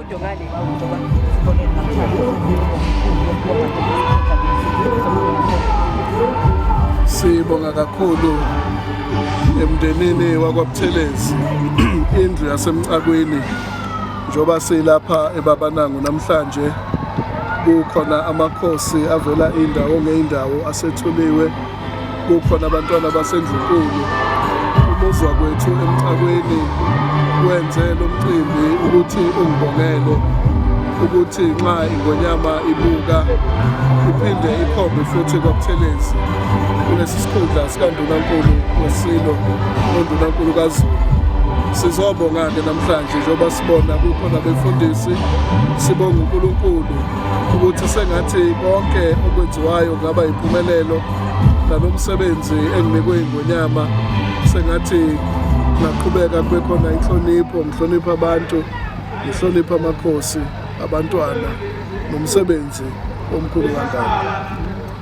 Umgudu ngale njengoba sibonile namhlanje Sibonga kakhulu emndenini wakwaButhelezi, indlu yaseMcakwini, njengoba silapha eBabanango namhlanje kukhona amakhosi avela indawo ngeindawo asethuliwe, kukhona abantwana basendlunkulu. Umuzi wakwethu eMcakweni wenze lo mcimbi ukuthi ungibongele ukuthi nxa iNgonyama ibuka iphinde ikhombe futhi kwaButhelezi kulesi sikhundla sikaNdunankulu weSilo noNdunankulu kaZulu. Sizobonga-ke namhlanje njengoba sibona kukhona abefundisi, sibonga uNkulunkulu ukuthi sengathi konke okwenziwayo kungaba yimpumelelo, nalo msebenzi enginikwe iNgonyama sengathi ngaqhubeka kube khona inhlonipho, ngihloniphe abantu, ngihloniphe amakhosi, abantwana nomsebenzi omkhulu kangaka.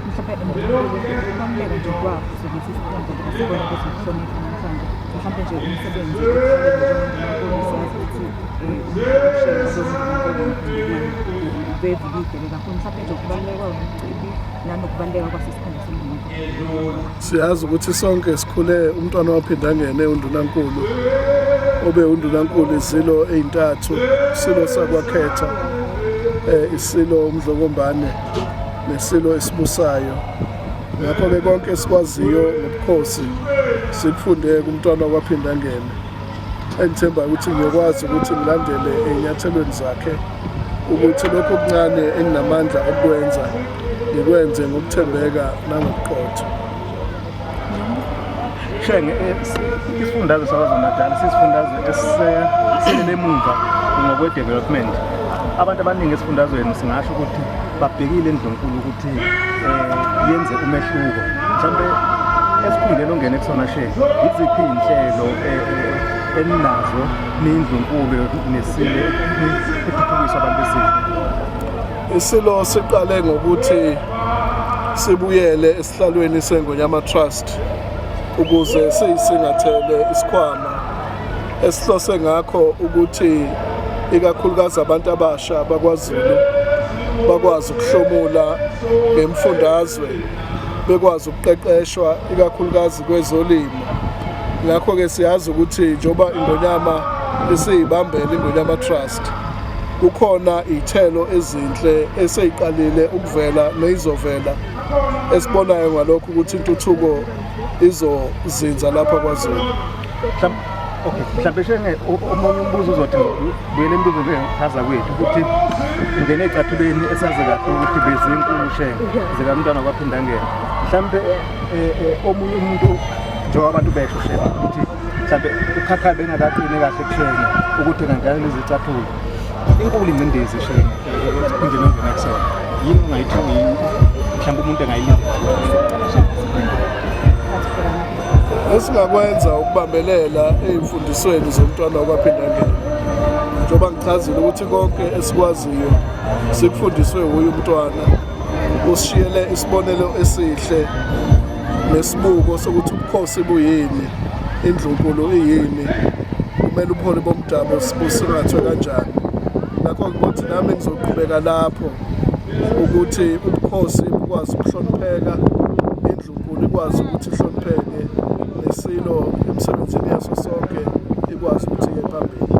Mhlawumbe ukubaluleka nje kwakho lesi sikhundla njengoba sibona ukuthi ukuhlonipha namhlanje, mhlawumbe nje umsebenzi siyazi ukuthi ubevulidele kakhulu, mhlawumbe nje ukubaluleka kwawo umcimbi nanokubaluleka kwaso isikhundla somndunankulu. Siyazi ukuthi sonke sikhule umntwana waphindangene undunankulu obe undunankulu izilo ezintathu, isilo sakwaKhetha, isilo uMdlokombane nesilo esibusayo. Ngakho-ke konke esikwaziyo ngobukhosi sikufunde kumntwana wakwaPhindangene, engithemba ukuthi ngiyokwazi ukuthi ngilandele ey'nyathelweni zakhe ukuthi lokhu okuncane enginamandla okukwenza ngikwenze ngokuthembeka nangobuqotho. Shenge, isifundazwe saKwaZulu-Natal sisifundazwe esiselele emumva ngokwe-development. Abantu abaningi esifundazweni singasho ukuthi babhekile endlunkulu ukuthi yenze umehluko. Mhlawumbe esikhundleni ongene kusona Shenge, yiziphi iy'nhlelo eninazo niyindlunkulu nesile kuthuthukiswa abantu besile? Isilo siqale ngokuthi sibuyele esihlalweni seNgonyama Trust ukuze siyisingathele isikhwama esihlose ngakho ukuthi ikakhulukazi abantu abasha bakwaZulu bakwazi ukuhlomula ngemfundazwe, bekwazi ukuqeqeshwa ikakhulukazi kwezolimo. Ngakho-ke siyazi ukuthi njengoba iNgonyama isiyibambele iNgonyama Trust, kukhona iy'thelo ezinhle eseyiqalile ukuvela neyizovela esibonayo ngalokho ukuthi intuthuko izozinza lapha KwaZulu. Okay, mhlawumbe Shenge, omunye umbuzo uzothi buyele embuzo njengachaza kwethu ukuthi ungene ecathulweni esazi kahle ukuthi bezinkulu Shenge zikamntwana kwaPhindangene. Mhlawumbe omunye umuntu njengoba abantu besho Shenge ukuthi mhlawumbe ukhakha bengakaqini kahle kuShenge ukuthi kanjani lezi cathulo. Inkulu ingcindezi Shenge esikhundleni ongena kusona. Yini ongayithi mhlawumbe umuntu engayilindela? Esingakwenza ukubambelela ey'mfundisweni zomntwana wakwaPhindangene, njengoba ngichazile ukuthi konke esikwaziyo sikufundiswe wuye umntwana, usishiyele isibonelo esihle nesibuko sokuthi ubukhosi buyini, indlunkulu iyini, kumele ubuholi bomdabu busingathwe kanjani. Ngakho-ke ukuthi nami ngizoqhubeka lapho ukuthi ubukhosi bukwazi ukuhlonipheka, indlunkulu ikwazi ukuthi ihlonipheke, nesilo emsebenzini yaso sonke ikwazi ukuthi iye phambili.